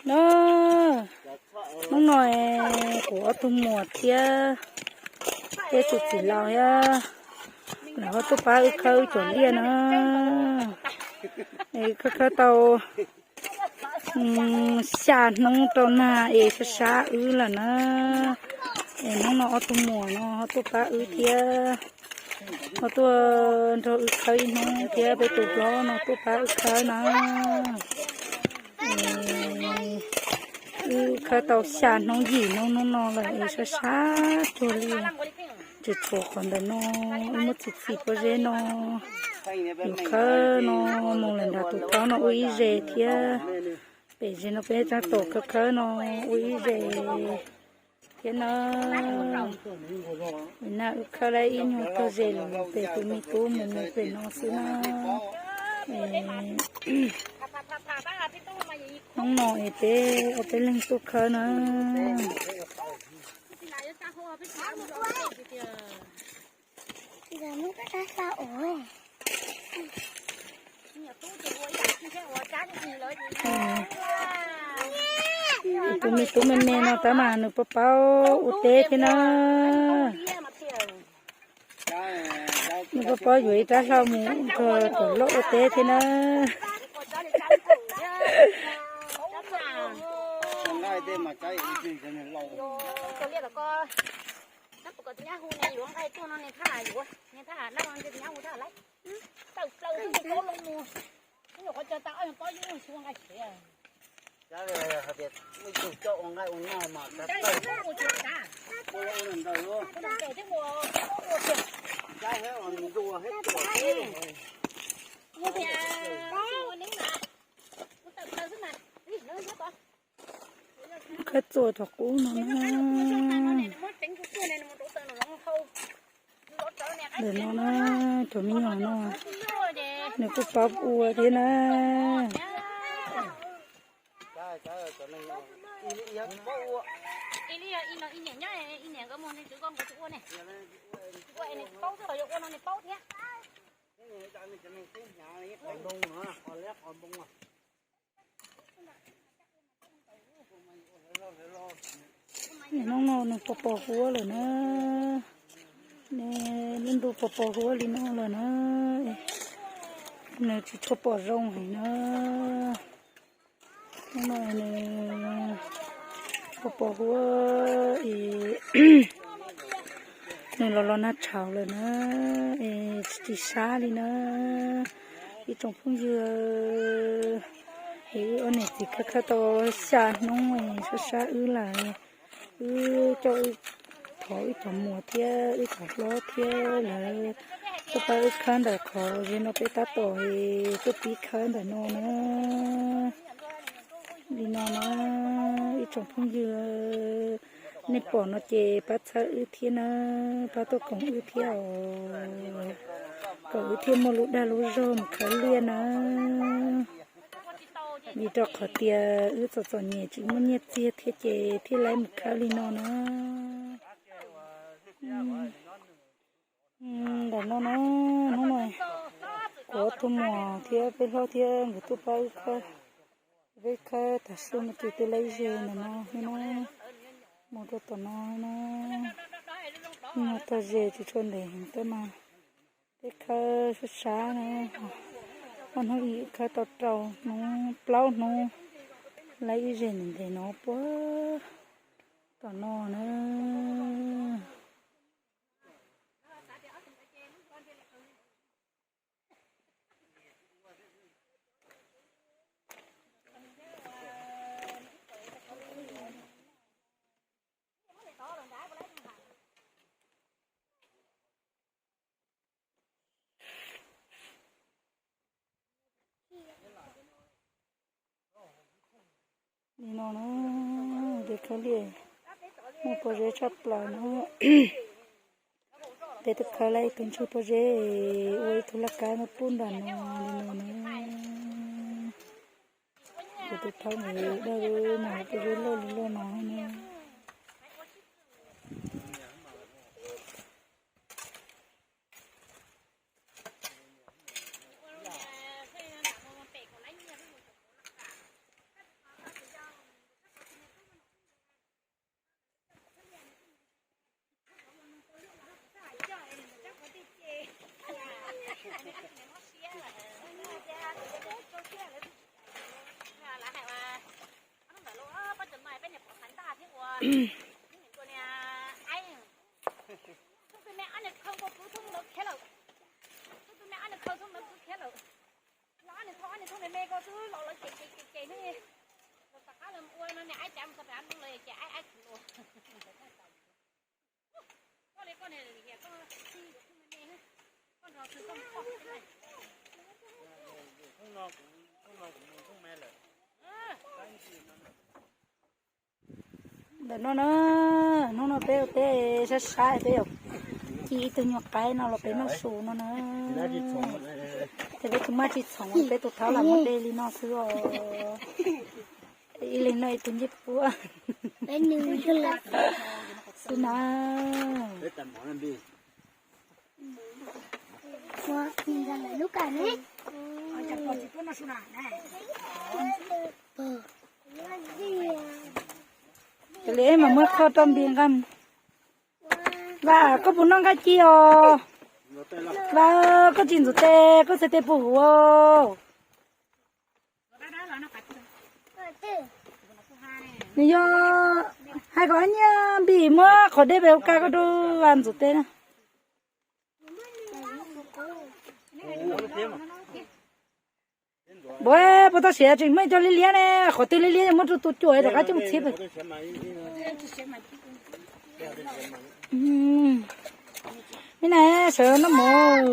No, hnub no kuv ob tug muam thiab peb tus txiv laus thiab lawv ho tuaj pab wb khawb wb cov liaj na. Es khawb khawb tau xya hnub rau nag es sab sab wb lawm na. Es hnub no ob tug muam no ho tuaj pab wb thiab, ho tuaj nrog wb khawb ib hnub thiab peb tus hlob no tuaj pab wb khawb na. Wb khawb tau xya hnub yim hnub hnub no lawm es sab sab cuag li. Tseem tshuav qhov ntawm no, wb muab txiv txiv pob zeb no, yus khawb no mus lawm nram tus taub no ua ib zes thiab. Pem zes no peb tab tom khawb khawb no ua ib zes thiab na. Nim no wb khawb lawm ib nyuag tog zes lawm pem tus me tub mus mus pem no xwb na. Hnub no es peb ob peb leeg tuaj khawb na. Tus me tub me me no tab mas nws paub paub ua teb thiab na. Nws paub paub yuav ib rab hlau mus nrog cov loj ua teb thiab na. Khawb txuas cov qub no na. Ntawm no na, cov me nyuam no, nws kuj paub ua thiab na. Hnub no nws pos pos huab lawm na. Lub ntuj pos pos huab li no lawm na. Nws tsis tshua pom zoo heev na. Hnub no nws pos pos huab es nws los los nag tshauv lawm na, es tsis sab li na. Ib tsoom phooj ywg, es wb ob niam txiv khawb khawb tau xya hnub es sab sab wb lawm. Wb coj, thov wb cov muam thiab wb cov hlob thiab lawv tuaj pab wb khawb ntawm qhov zem no peb tab tom tuaj pib khawb ntawm no na. Li no na, ib tsoom phooj ywg, nej pom no ces pab txhawb wb thiab na, pab tuaj koom wb thiab os, kom wb thiaj muaj lub dag lub zog mus khawb liaj na. Vim rau qhov tias wb txom txom nyem tsis muaj nyiaj txiag thiab ces thiaj li mus khawb li no na. Ntawm no na, hnub no kuv ob tug muam thiab peb hlob thiab nkawd tuaj pab wb khawb. Peb khawb tas su no ces twb lawm ze ntawm no na, mus rau tom no na. Ib nyuag tog zes tsis tshua ntev heev tab mas peb khawb sab sab na. Ob hnub ib khawb tau rau hnub plaub hnub, lawm ib zes ntev ntev no puag tom no na. Li no na, peb khawb liaj muaj pob zeb tshaj plaws na. Peb twb khawb lawm ib tug ntsuag pob zeb, ua ib tug laj kab no pub nram no li no na. Kuv tus thaub nkawd dag mus pob zeb loj li loj no na. Ntawm no na, hnub no peb ua teb sab sab, peb yuav ci ib tug nyuag qaib no los peb noj su no na. Ces peb tus maj tsis txhoov, peb tus thaub los muab de li no xwb os. Ib leeg noj ib tug ncej puab xwb na. Ces li mas muab qhoj rau npi nqa. Vam, koj puas noj nqaij ci os? Vam, koj tsis ntxuav tes, koj txhais tes puas huv? Nws yog hais kom nyiaj npis muab qhov dej pem ua ka koj rau Vam ntxuav tes na. Npua, puas tau siav tseem muaj cov liab liab ne, qhov twg liab liab muab rau tus cuam rov qab coj mus txhiab pem. Me na, sawv noj mov.